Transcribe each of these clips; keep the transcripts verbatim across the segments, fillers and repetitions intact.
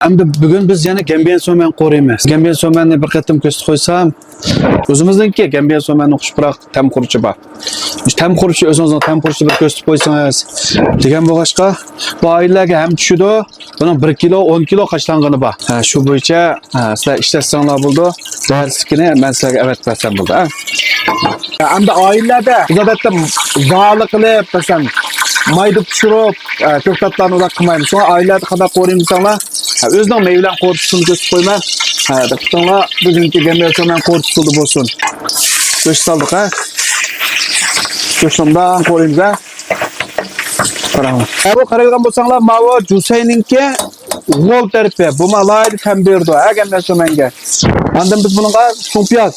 ئەمدى بۈگۈن بىز يەنە گەنبيەن سومەن قورۇيمىز. گەنبيەن سومەننى بىر قېتىم كۆرسىتىپ قويسام، ئۆزىمىزنىڭكى گەنبيەن سومەننىڭ خۇشپۇراق تەم خۇرۇچى بار. شۇ تەم خۇرۇچى، ئۆزىڭىزنىڭ تەم خۇرۇچى بىر كۆرسىتىپ قويسىڭىز دېگەن بولغاچقا، بۇ ئائىلىلەرگە ھەم چۈشىدۇ. بۇنىڭ بىر كىلو، ئون كىلو قاچىلانغىنى بار. ھە، شۇ بويىچە، ھە، سىلەر ئىشلەتسەڭلار بولىدۇ. زەھەرسىزلىكىنى مەن سىلەرگە ئەۋەتىپ بەرسەم بولىدۇ، ھە. ھە، ئەمدى ئائىلىلەردە ئادەتتە زالى قىلىپ، مەسىلەن، مايدا پىشۇرۇپ، ھە، كۆكتاتلارنى ئۇنداق قىلمايمىز. شۇڭا ئائىلىلەردە قانداق قورۇيمىز دېسەڭلار، ھە، ئۆزىنىڭ مېيى بىلەن قورۇتۇشنى كۆرسىتىپ قويىمەن. ھە، دىققىتىڭلار، بۈگۈنكى گەنبيەن سومەن قورۇتۇش ئۇسۇلىدا بولسۇن. گۆش سالدۇق، ھە. گۆشنى مۇنداق قورۇيمىز، ھە. قاراڭلار. ھە، بۇ قارايدىغان بولساڭلار، ماۋۇ جۈسەينىڭكى غول تەرىپى. بۇمۇ ئالاھىدە تەم بېرىدۇ، ھە، گەنبيەن سومەنگە. ئاندىن بىز بۇنىڭغا چوڭ پىياز.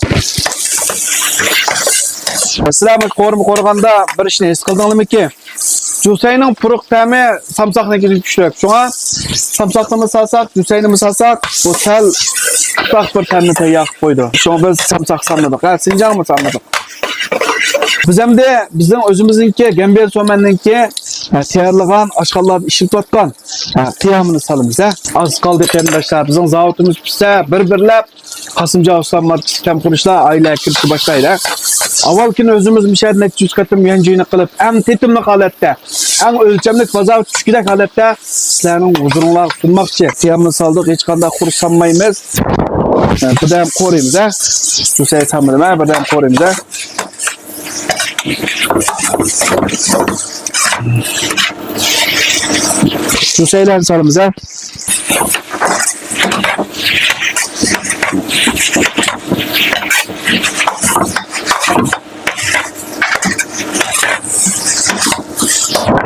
سىلەر مۇشۇ قورۇما قورۇغاندا بىر ئىشنى ھېس قىلدىڭلارمىكىن؟ جۈسەينىڭ پۇرىقى تەمى سامساقنىڭكىدىن كۈچلۈك. شۇڭا سامساقنىمۇ سالساق، جۈسەينىمۇ سالساق، بۇ سەل ئۇششاق بىر تەمنى پەيدا قىلىپ قويىدۇ. شۇڭا بىز سامساق سالمىدۇق، ھە، سىنجاڭمۇ سالمىدۇق. بىز ئەمدى بىزنىڭ ئۆزىمىزنىڭكى گەنبيەن سومەننىڭكى، ھە، تەييارلىغان، ئاشخانىلاردا ئىشلىتىۋاتقان، ھە، قىيامىنى سالىمىز، ھە. ئاز قالدى قېرىنداشلار، بىزنىڭ زاۋۇتىمىز پۈتسە، بىر-بىرلەپ قاسىمجان ئۇستام ماركىسى تەم خۇرۇچلار ئائىلىگە كىرىشكە باشلايدۇ. ئاۋۋال كۈنى ئۆزىمىز مۇشۇ يەردە نەچچە يۈز قېتىم يەنجۈينى قىلىپ، ئەڭ تېتىملىق ھالەتتە، ئەڭ ئۆلچەملىك بازارغا چۈشكۈدەك ھالەتتە سىلەرنىڭ ھۇزۇرۇڭلارغا سۇنماقچى. قىيامنى سالدۇق، ھېچقانداق خۇرۇچ سالمايمىز. بىردەم قورۇيمىز، ھە. جۈسەي سالمىدىم، ھە، بىردەم قورۇيمىز، ھە. جۈسەيلەرنى سالىمىز، ھە.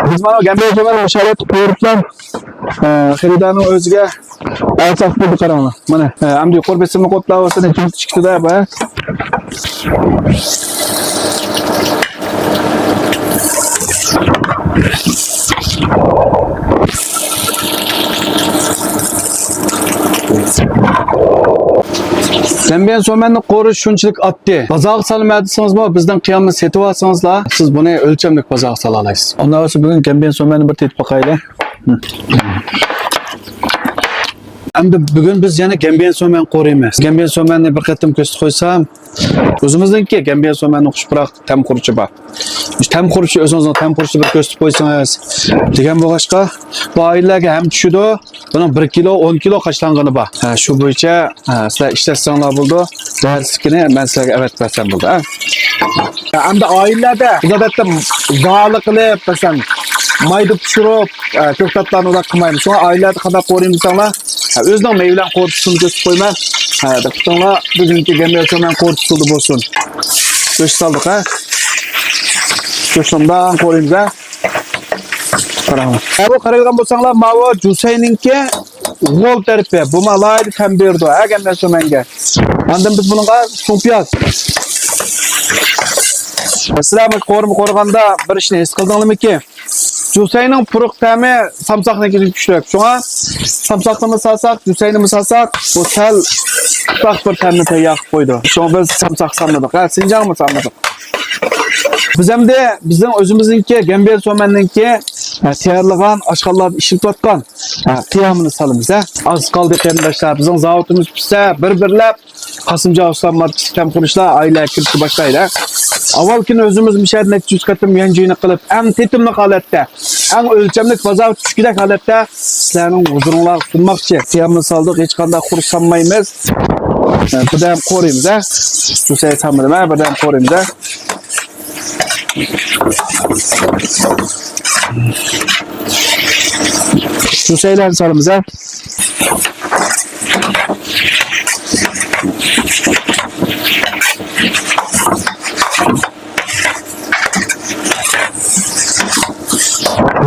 بىز مانا گەنبيەن سومەن مۇشۇ ھالەتتە قورۇپلا، ئە، خېرىدارنىڭ ئۆزىگە ئەرزاق بولدى، قاراڭلار. مانا، ئە، ئەمدى يۇقىرى بېسىملىق ئوتلار بولسا نەچچە چىقتى-دە، بۇ. گەنبيەن سومەننى قورۇش شۇنچىلىك ئاددىي. بازارغا سالىمەن دېسىڭىزمۇ، بىزنىڭ قىيامىمىز سېتىۋالسىڭىزلا، سىز بۇنى ئۆلچەملىك بازارغا سالالايسىز. ئۇنداق بولسا بۈگۈن گەنبيەن سومەننى بىر تېتىپ باقايلى. ئەمدى بۈگۈن بىز يەنە گەنبيەن سومەن قورۇيمىز. گەنبيەن سومەننى بىر قېتىم كۆرسىتىپ قويسام، ئۆزىمىزنىڭكى گەنبيەن سومەننىڭ خۇشپۇراق تەم خۇرۇچى بار. شۇ تەم خۇرۇچى، ئۆزىڭىزنىڭ تەم خۇرۇچى بىر كۆرسىتىپ قويسىڭىز دېگەن بولغاچقا، بۇ ئائىلىلەرگە ھەم چۈشىدۇ. بۇنىڭ بىر كىلو، ئون كىلو قاچىلانغىنى بار. ھە، شۇ بويىچە، ھە، سىلەر ئىشلەتسەڭلار بولىدۇ. زەھەرسىزلىكىنى مەن سىلەرگە ئەۋەتىپ بەرسەم بولىدۇ، ھە. ئەمدى ئائىلىلەردە ئادەتتە زالى قىلىپ، مەسىلەن، مايدا پىشۇرۇپ، ئە، كۆكتاتلارنى ئۇنداق قىلمايمىز. شۇڭا ئائىلىلەردە قانداق قورۇيمىز دېسەڭلار، ھە، ئۆزىنىڭ مېيى بىلەن قورۇتۇش ئۇسۇلىنى كۆرسىتىپ قويىمەن. ھە، دىققىتىڭلار، بۈگۈنكى گەنبيەن سومەن قورۇتۇش ئۇسۇلىدا بولسۇن. گۆش سالدۇق، ھە. گۆشنى مۇنداق قورۇيمىز، ھە. قاراڭلار. ھە، بۇ قارايدىغان بولساڭلار، ماۋۇ جۈسەينىڭكى غول تەرىپى. بۇمۇ ئالاھىدە تەم بېرىدۇ، ھە، گەنبيەن سومەنگە. ئاندىن بىز بۇنىڭغا چوڭ پىياز. سىلەر مۇشۇ قورۇما قورۇغاندا بىر ئىشنى ھېس قىلدىڭلارمىكىن؟ جۈسەينىڭ پۇرىقى تەمى سامساقنىڭكىدىن كۈچلۈك. شۇڭا سامساقنىمۇ سالساق، جۈسەينىمۇ سالساق، بۇ سەل ئۇششاق بىر تەمنى پەيدا قىلىپ قويىدۇ. شۇڭا بىز سامساق سالمىدۇق، ھە، سىنجاڭمۇ سالمىدۇق. بىز ئەمدى بىزنىڭ ئۆزىمىزنىڭكى گەنبيەن سومەننىڭكى، ھە، تەييارلىغان، ئاشخانىلاردا ئىشلىتىۋاتقان، ھە، قىيامىنى سالىمىز، ھە. ئاز قالدى قېرىنداشلار، بىزنىڭ زاۋۇتىمىز پۈتسە، بىر-بىرلەپ قاسىمجان ئۇستام ماركىسى تەم خۇرۇچلار ئائىلىگە كىرىشكە باشلايدۇ. ئاۋۋال كۈنى ئۆزىمىز مۇشۇ يەردە نەچچە يۈز قېتىم يەنجۈينى قىلىپ، ئەڭ تېتىملىق ھالەتتە، ئەڭ ئۆلچەملىك بازارغا چۈشكۈدەك ھالەتتە سىلەرنىڭ ھۇزۇرۇڭلارغا سۇنماقچى. قىيامنى سالدۇق، ھېچقانداق خۇرۇچ سالمايمىز. بىردەم قورۇيمىز، ھە. جۈسەي سالمىدىم، ھە، بىردەم قورۇيمىز، ھە. جۈسەيلەرنى سالىمىز، ھە.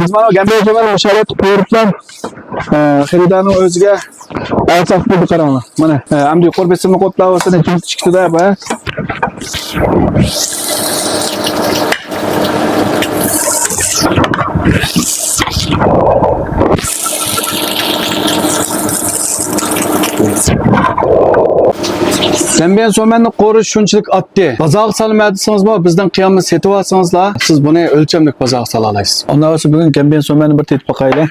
بىز مانا گەنبيەن سومەننى مۇشۇ ھالەتتە قورۇپلا، ئە، خېرىدارنىڭ ئۆزىگە ئەرزاق بولدى، قاراڭلار. مانا، ئە، ئەمدى يۇقىرى بېسىملىق ئوتلار بولسا نەچچە چىقتى-دە، بۇ. گەنبيەن سومەننى قورۇش شۇنچىلىك ئاددىي. بازارغا سالىمەن دېسىڭىزمۇ، بىزنىڭ قىيامنى سېتىۋالسىڭىزلا، سىز بۇنى ئۆلچەملىك بازارغا سالالايسىز. ئۇنداق بولسا بۈگۈن گەنبيەن سومەننى بىر تېتىپ باقايلى.